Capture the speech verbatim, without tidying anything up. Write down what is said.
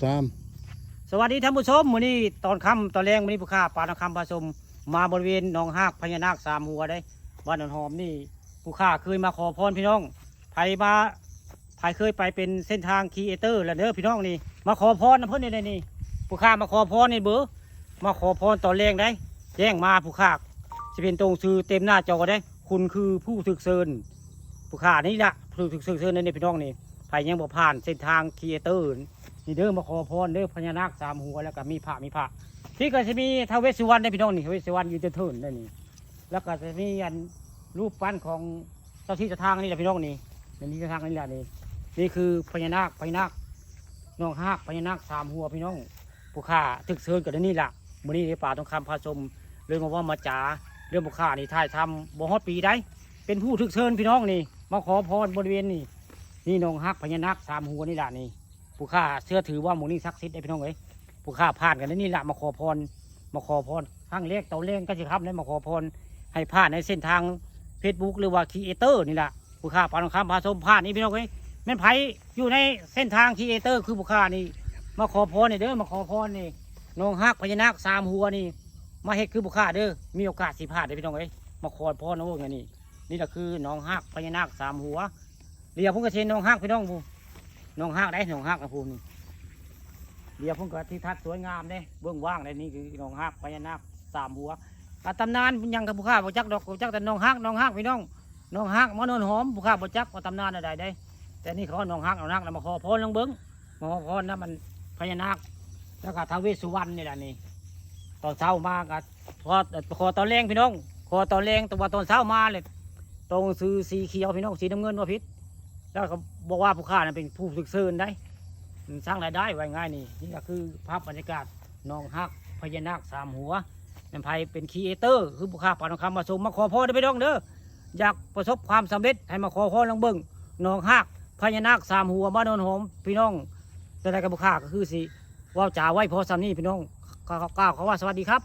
สาม สวัสดีท่านผู้ชม มื้อนี้ตอนค่ำตอนแลง มื้อนี้ผู้ข้าปานทองคำพาชม มาบริเวณหนองฮากพญานาคสามหัวเด้ บ้านโนนหอมนี่ ผู้ข้าเคยมาขอพรพี่น้อง ไผมา ไผเคยไปเป็นเส้นทางครีเอเตอร์แล้วเด้อพี่น้องนี่ มาขอพรนำเพิ่นนี่เด้นี่ ผู้ข้ามาขอพรนี่เบ้อ มาขอพรตอนแลงได้ แจ้งมาผู้ข้า สิเป็นตรงชื่อเต็มหน้าจอได้ คุณคือผู้ถูกเชิญ ผู้ข้านี่ละ ผู้ถูกเชิญนั่นนี่พี่น้องนี่ ไผยังบ่ผ่านเส้นทางครีเอเตอร์ นี่เด้อ มาขอพรเด้อ พญานาคสามหัว แล้วก็มีพระ มีพระ ที่ก็สิมีท้าวเวสสุวรรณเด้อพี่น้องนี่ ท้าวเวสสุวรรณยืนเทินๆเด้อนี่ แล้วก็สิมีอันรูปปั้นของเจ้าที่เจ้าทางนี่แหละพี่น้องนี่ เจ้าที่เจ้าทางนี่แหละนี่ นี่คือพญานาค พญานาค หนองฮาก พญานาคสามหัวพี่น้อง ผู้ข้าถูกเชิญกันนี่ล่ะ มื้อนี้ปานทองคำพาชม เลยมาเว้ามาจ๋า เรื่องผู้ข้านี่ถ่ายทำบ่ฮอดปีได้ เป็นผู้ถูกเชิญพี่น้องนี่ มาขอพรบริเวณนี่ นี่หนองฮากพญานาคสามหัวนี่ล่ะนี่ ผู้ข้าเชื่อถือว่าหมู่นี้ศักดิ์สิทธิ์เด้อพี่น้องเอ้ย ผู้ข้าผ่านกันนี่ล่ะ มาขอพร มาขอพร ครั้งแรกตอนแลงก็สิค่ำได้มาขอพร ให้ผ่านในเส้นทางเฟซบุ๊ก หรือว่าครีเอเตอร์นี่ล่ะ ผู้ข้าปานทองคำพาชมผ่านนี่พี่น้องเอ้ย แม่นไผอยู่ในเส้นทางครีเอเตอร์คือผู้ข้านี่ มาขอพรนี่เด้อ มาขอพรนี่ หนองฮากพญานาคสามหัวนี่ มาเฮ็ดคือผู้ข้าเด้อ มีโอกาสสิผ่านเด้อพี่น้องเอ้ย มาขอพรเอาเบิ่งอันนี้ นี่ก็คือหนองฮากพญานาคสามหัว เดี๋ยวผมก็สิเห็นหนองฮากพี่น้องผู้ หนองฮากได้ หนองฮากนะผู้นี่ เดี๋ยวผมก็ที่ทัดสวยงามเด้ เบิ่งว่างได้ นี่คือหนองฮากพญานาคสามหัว อ่ะ ตำนานยังกับผู้ข้าบ่จักดอก บ่จักแต่หนองฮาก หนองฮากพี่น้อง หนองฮากมาโนนหอม ผู้ข้าบ่จักว่าตำนานอะไรได้ แต่นี่เขาเอาหนองฮาก หนองฮากแล้วมาขอพรลองเบิ่ง มาขอพรนะมันพญานาค แล้วก็ท้าวเวสสุวรรณนี่แหละนี่ ตอนเช้ามาก็ขอ ขอตอนแลงพี่น้อง ขอตอนแลง แต่ว่าตอนเช้ามาเลย ตรงซื้อสีเขียวพี่น้อง สีน้ำเงินว่าผิด แล้วก็บอกว่าผู้ข้านั้นเป็นผู้ถูกเชิญได้ มันสร้างรายได้ไว้ง่ายนี่ นี่ก็คือภาพบรรยากาศหนองฮากพญานาคสามหัว แม่นไผเป็นครีเอเตอร์ คือผู้ข้าปานทองคำมาชม มาขอพรเด้อพี่น้องเด้อ อยากประสบความสำเร็จให้มาขอพรลองเบิ่ง หนองฮากพญานาคสามหัว บ้านโนนหอมพี่น้อง แต่ใดกับผู้ข้าก็คือสิเว้าจ๋าไว้พอส่ำนี้พี่น้อง กล่าว กล่าวคำว่าสวัสดีครับ